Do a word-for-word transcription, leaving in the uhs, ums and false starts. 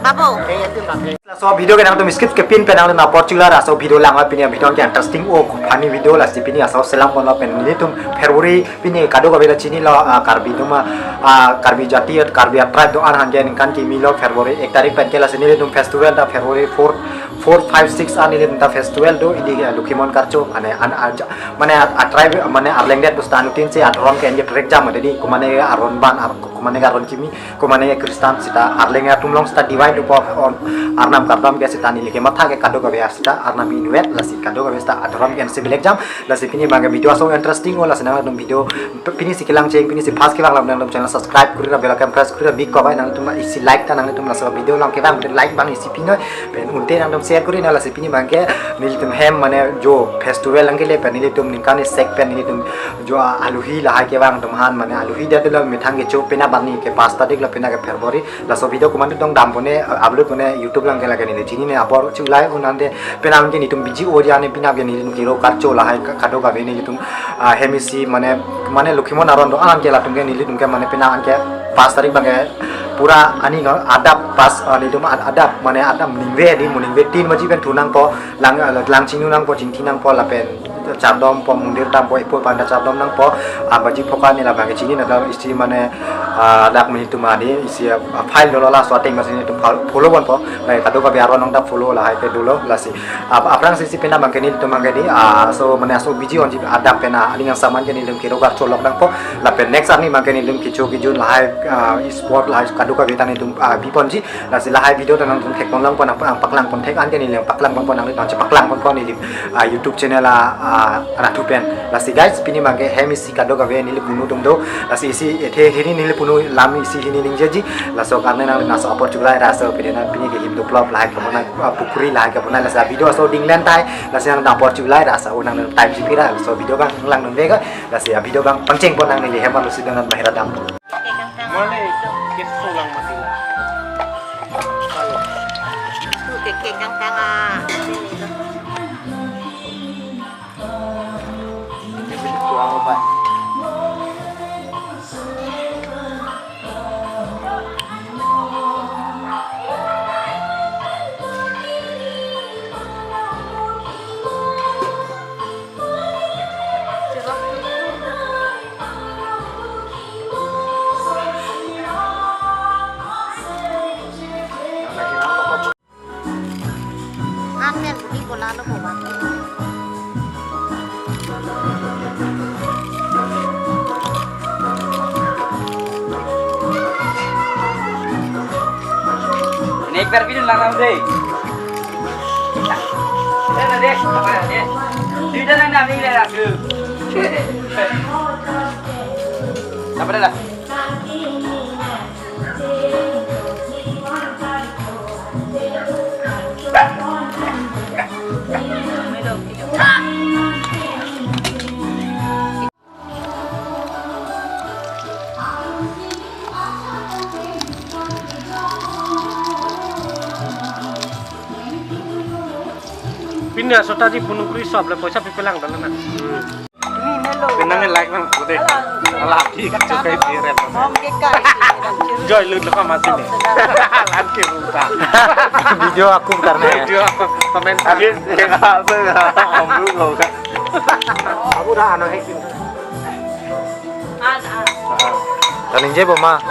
Abo. Laso video ke nangtum skip kepin pen nangtum apor chula, laso video lang pini video ke interesting o funny video, lasi pini laso selam kono pen nelitum February pini kadokave ta chinilo, ah, Karbi atum, ah, Karbi jati, Karbi a-tribe do-an aphan ke ningkan kimi lo February ek tarik pen ke, lasi nelitum festival ta February four, four, five, six an nelitum ta festival do, idi, ah, Lokhimon Karcho, mane an, an, mane a, a-tribe, mane arleng det pusita anuttin si adhorom ke enje trek jam, jadi kumane aron ban, ar, kumane aron kimi, kumane Christian sita, arleng atum along sita divide dopo, on, arnam kardom ke sita neli kematha ke kadokave sita arnam inutvet, lasi kadokave sita adhorom ke ensi bilek jam, lasi pini abang ke video aso interesting o, lasi nangtum video pini si kelang cheng, pini si first kevang lam nangtum channel subscribe kuri ra, bell icon press kuri ra, big kobai nangtum isi like ta nangtum laso video lang kevang, like abang isi pinoi, pen unte nangtum share kuri na, lasi pini abang ke nelitum hem mane jo festival lang kele pen nelitum ningkan isi sek pen nelitum jo aluhi lahai kevang atum aphan, mane aluhi dia dolo methang kecho pena bani ke pas tarik lo pena ke February, laso video komantu dong dam pone, uh, upload pone YouTube lang ke lake neli chinine apor chulai unante pena ke nelitum biji o jane pena ke nelitum Kero Karcho lahai ka-, kadokave nelitum, ah, hem isi mane, mane Lokhimon aron do-an ke latum ke nelitum ke mane pena ke pas tarik abang ke pura ani nang adap pas, ah, nelitum ad-, adap mane adap ningve di mo ningve tin baji pen thu nangpo lang, ah, lang chingnu nangpo chingthi nangpo lapen chardom po mondir dampo ipo panda chardom nangpo, ah, baji phoka neli labang ke chini na isi mane, ah, dak mane itum adi isi, ah, file dolo laso ateng masi nelitum fol-, follow ponpo, eh, kadokave aron nang dak follow lahai ke dolo lasi. Ah, aphrang sisi pena abang ke nelitum abang ke di, ah, so mane aso biji onji adap pena aning saman ke nelitum Kero Karcho lok dangpo, lapen next arni abang ke nelitum kecho kejun lahai, ah, sport lahai kadokave ta nelitum, ah, biponji, lasi lahai video ta nangtum thek pon lang pon, ang paklang pon thek an ke neli paklang pon pon nangli nang paklang pon pon neli, ah, YouTube channel a, ah, ratu pen. Lasi guys, pini abang ke hem isi kadokave neli punu atum do, lasi isi ethe hini neli punu lam isi hini ningjeji, laso karne nang laso apor chulai ra, laso pini na pini ke him do plop lahai ke mane, ah, pukuri lahai ke mane, lasi video aso ding len tai, lasi nang apor chulai ra, laso nang time si pira, laso video abang lang nang vega, lasi video abang pangcheng pon nang neli hem alusi dengan mahera dam. Mane keso lang mati la. Kekek kangkang ah. Amen, budi bola lo boba. Nek bar bidun lang nang deh. Eh, na deh, apa ya, deh? Duita nang nang ni deh, aku. Apa dah? Pini aso ta ji punu kuri sop le poisa pipelang dala na. Ini melo. Penang like nang pute. Alah. Alah, di kacho kai di rem. Om ke kai. Joy lut lo ka masi ne. Lan ke ruta. Video aku karena ya. Video aku komen. Habis ya apa ya? Om lu lo ka. Aku dah anu hek. An, an. Kan inje bo ma.